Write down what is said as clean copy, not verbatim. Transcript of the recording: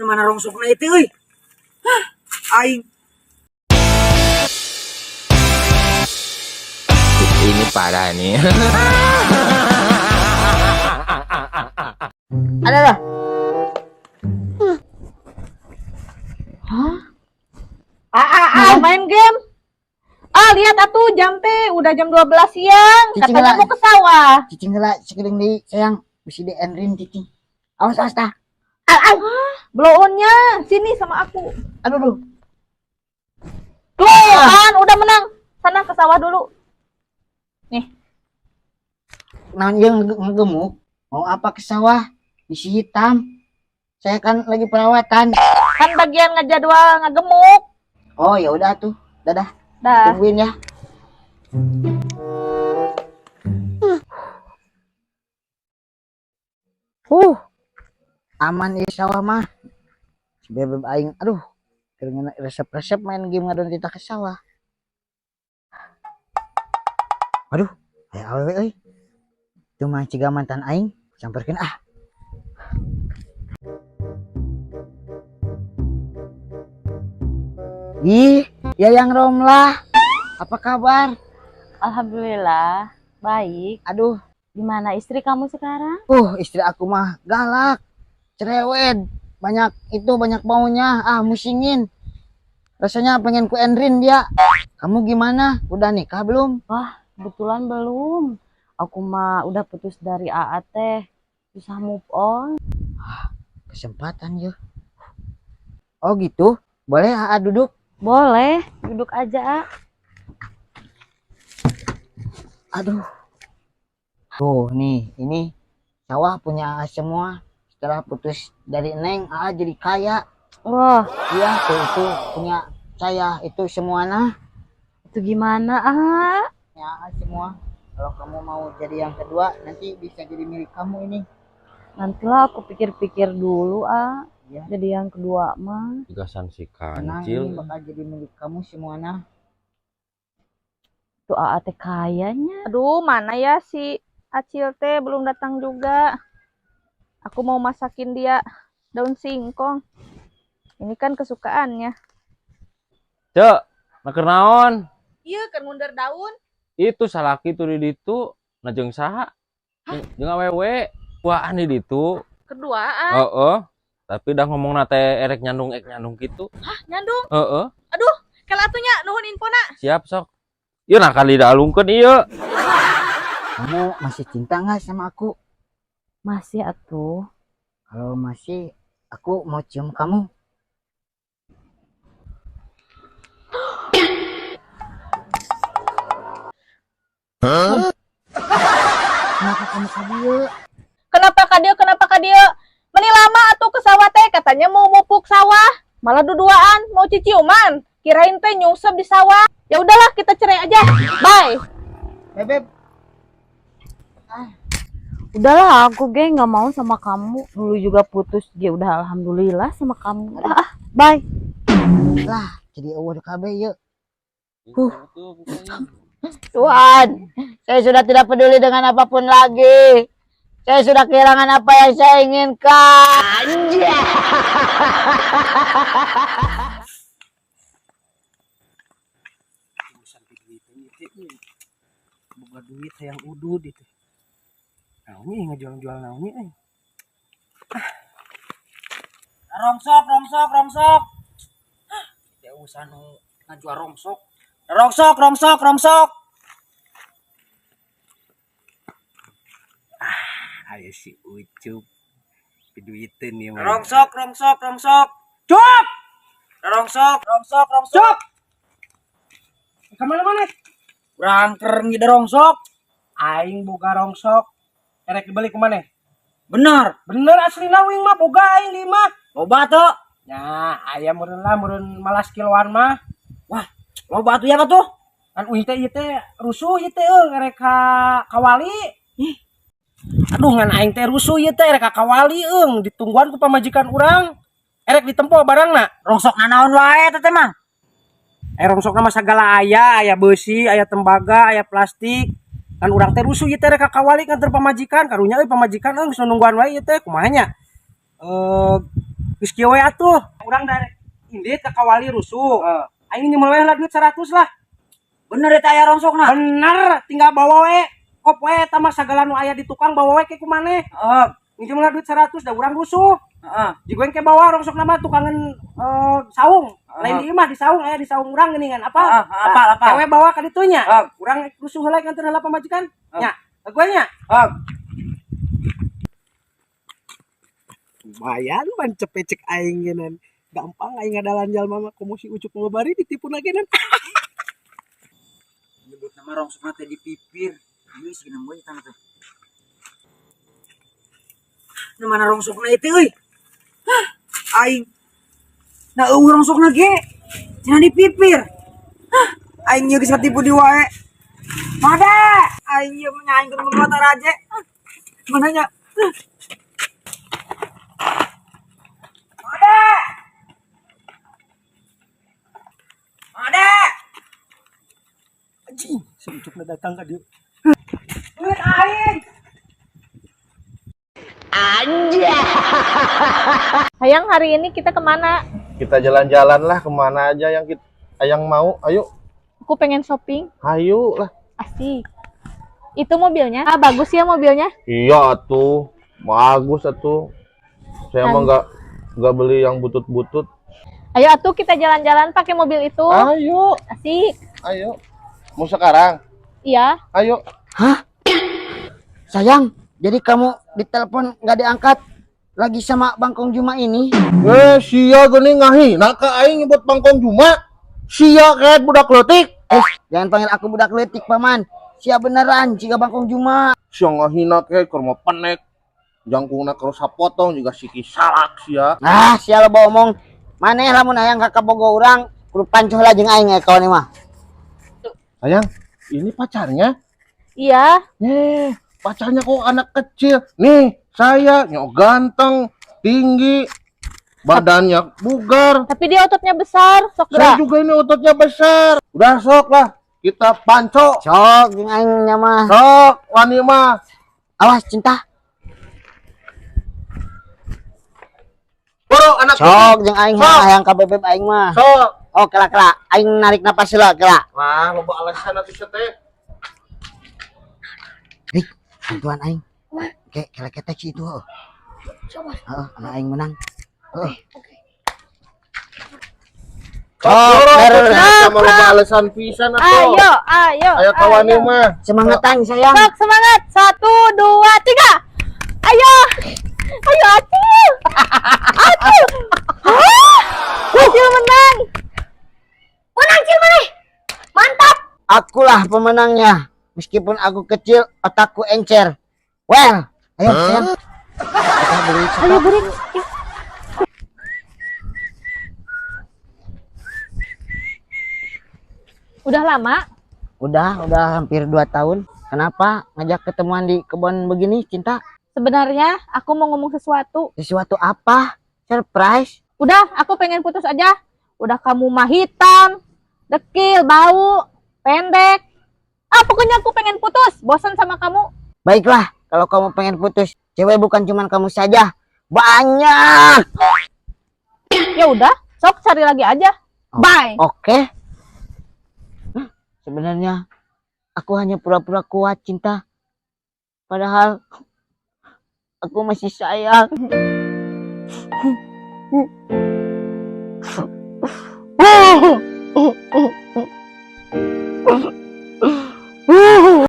Mana rongsokna itu euy? Hah, aing. Ini parah nih. Ada lah. Hah? Ah, ah, ah. Mau main game? Ah, lihat atuh jam teh udah jam 12 siang. Cicing Katanya lah. mau ke sawah. Cicing heula sakedeung deui sayang, bisi di endrin cicing. Awas awas tah. Ah, ah. Blow-onnya sini sama aku. Aduh, duh. Tuh kan udah menang. Sana ke sawah dulu. Nih. Naon ieu ngegemuk? Mau apa ke sawah? Bisi hitam. Saya kan lagi perawatan. Kan bagian ngejadwal ngegemuk. Oh, ya udah tuh. Dadah. Dah. Tungguin ya. Aman ieu sawah mah. Si bebeb aing, aduh, keur resep-resep main game ngadon tita ke sawah. Aduh, aya awewe euy. Itu mah ciga mantan aing, samperkeun ah. Ih, Yayang Romlah. Apa kabar? Alhamdulillah, baik. Aduh. Gimana istri kamu sekarang? Istri aku mah galak, cerewet, banyak itu, banyak maunya, ah musingin. Rasanya pengen ku endrin dia. Kamu gimana? Udah nikah belum? Wah, kebetulan belum. Aku mah udah putus dari AA teh. Susah move on. Ah, kesempatan ya. Oh gitu? Boleh AA duduk? Boleh, duduk aja, A. Aduh. Tuh, nih, ini sawah punya AA semua. Setelah putus dari Neng, AA jadi kaya. Wah. Iya, tuh itu punya saya, itu semua nah. Itu gimana, A? Punya AA semua. Kalau kamu mau jadi yang kedua, nanti bisa jadi milik kamu ini. Nantilah aku pikir-pikir dulu, A. Iya. Jadi yang kedua mah. Gasan si Tenang, kancil. ini bakal jadi milik kamu semua nah. Tuh AA teh kayanya. Aduh, mana ya si Acil teh belum datang juga. Aku mau masakin dia daun singkong. Ini kan kesukaannya. Cek, nak naon? Iya, kan ngunder daun. Itu salaki tuh di ditu, nah jeung saha? Hah? Jeung awewe. Wah, di ditu. Keduaan. Heeh. Tapi dah ngomong nate erek nyandung, erek nyandung gitu. Hah, nyandung? Heeh. Aduh, kalau atunya nuhun infona. Siap sok. Ieu nah kali dialungkeun ieu. Kamu masih cinta nggak sama aku? Masih atuh. Kalau masih, aku mau cium kamu. Hah? Kenapa kamu kadieu? Kenapa kadieu? Kenapa kadieu? Meni lama atuh ke sawah teh, katanya mau mupuk sawah, malah duduaan, mau ciciuman. Kirain teh nyungsep di sawah. Ya udahlah, kita cerai aja. Bye. Bebeb. Ah. Udahlah, aku ge nggak mau sama kamu. Dulu juga putus, dia udah alhamdulillah sama kamu. Udah, ah, bye. Lah, jadi eueuh kabeh yeuh. Tuhan, saya sudah tidak peduli dengan apapun lagi. Saya sudah kehilangan apa yang saya inginkan. Boga duit hayang udud itu. Naonnya ngejual-jual naonnya euy. Ah. Rongsok, rongsok, rongsok. Hah, teh usaha nu ngajual rongsok. Rongsok, rongsok, rongsok. Ah, ayo si Ucup. Duitin nih, mah. Rongsok, rongsok, rongsok. Cup! Rongsok, rongsok, rongsok. Cup! Kemana mana? Urang keur ngide rongsok. Aing boga rongsok. Erek dibeli ku maneh? Bener. Bener aslina wing mah boga aing di mah. Loba tuh. Ya, aya meureun lah, meureun malas kiloan mah. Wah, loba atuh ya tuh. Kan uing teh ieu teh rusuh ieu teh euy erek ka kawali. Ih. Aduh, ngan aing teh rusuh ieu teh erek ka kawali eung ditungguan ku pamajikan urang. Erek ditempo barangna. Rongsok nanaon wae teh teh mah. Rongsokna mah sagala aya, aya beusi, aya tembaga, aya plastik. Kan urang teh rusuh ieu teh rek ka kawali nganter pamajikan, karunya euy pamajikan euy geus nungguan wae ieu teh kumaha nya. Geus kieu we atuh. Urang dari indit ka kawali rusuh. Aing nyemel we lah duit 100 lah. Bener eta aya rongsokna? Bener, tinggal bawa we. Kop we eta mah sagala nu aya di tukang bawa we ke ku maneh. Heeh. Minjem lah duit 100 da urang rusuh. Heeh. Jigoeng ke bawa rongsokna mah tukangan saung. Lain di imah, di saung aya, di saung urang geuningan apa? Heeh, apal, apal. Ewe bawa ka ditu nya. Heeh. Urang rusuh heula nganter heula pamajikan. Nya, gue nya. Heeh. Lumayan ban cepecek aing geunan. Gampang aing ngadalan jalma mah, komo si Ucup mah bari ditipu lagi nan. Nyebut nama rongsokna teh di pipir. Ieu sih nemu eta teh. Nu mana rongsokna itu euy? Hah, aing. Nah, eueuh rongsokna ge. Cenah di pipir. Hah, aing ieu geus katipu di wae. Made, aing ieu mah aing keur mata raje. Mana nya? Made. Made. Anjing, si Ucupna datang ka dieu. Duit aing. Hayang, hari ini kita kemana? Kita jalan-jalan lah kemana aja yang kita yang mau. Ayo. Aku pengen shopping. Ayo lah. Asik. Itu mobilnya. Ah, bagus ya mobilnya. Iya tuh, bagus atuh. Saya mah nggak beli yang butut-butut. Ayo atuh kita jalan-jalan pakai mobil itu. Ayo. Asik. Ayo. Mau sekarang? Iya. Ayo. Hah? Sayang, jadi kamu ditelepon nggak diangkat lagi sama Bangkong Juma ini? Sia geuning ngahina ka aing nyebut Bangkong Juma. Sia kayak budak leutik. Jangan panggil aku budak leutik, Paman. Sia beneran jiga Bangkong Juma. Sia ngahina kayak keur mah penek. Jangkungna keur sapotong juga siki salak sia. Nah, sia lo omong. Maneh lamun hayang ka kabogo urang, kudu pancoh lah jeung aing kawan mah. Sayang, ini pacarnya? Iya. Pacarnya kok anak kecil. Nih, saya nyok ganteng, tinggi, badannya bugar. Tapi dia ototnya besar, sok Saya gerak. juga ini ototnya besar. Udah sok lah, kita panco. Sok jeung aing nya mah. Sok, wani mah. Awas cinta. Boro anak Sok jeung aing Sok. hayang ka bebeb aing mah. Sok. Oh, kela kela, aing narik napas heula kela. Lah, loba alasan atuh sia teh. Rik, bantuan aing. Oke, kela ketek si itu. Coba. Heeh, anak aing menang. Heeh. Sok, bener. sama loba alasan pisan atuh. Ayo, ayo. Ayo kawani ayo. mah. Semangatan sayang. Sok semangat. 1, 2, 3. Ayo. Ayo Acil. Acil. Hah? Acil menang. Menang Cil maneh. Mantap. Akulah pemenangnya. Meskipun aku kecil, otakku encer. Well, ayo sayang. Kita beli Ayo sepatu. beli. Udah lama? Udah hampir 2 tahun. Kenapa ngajak ketemuan di kebun begini, Cinta? Sebenarnya aku mau ngomong sesuatu. Sesuatu apa? Surprise? Udah, aku pengen putus aja. Udah kamu mah hitam, dekil, bau, pendek. Ah, pokoknya aku pengen putus. Bosan sama kamu. Baiklah, kalau kamu pengen putus, cewek bukan cuman kamu saja. Banyak. Ya udah, sok cari lagi aja. Oh, Bye. Oke. Hah, sebenarnya aku hanya pura-pura kuat, Cinta. Padahal aku masih sayang.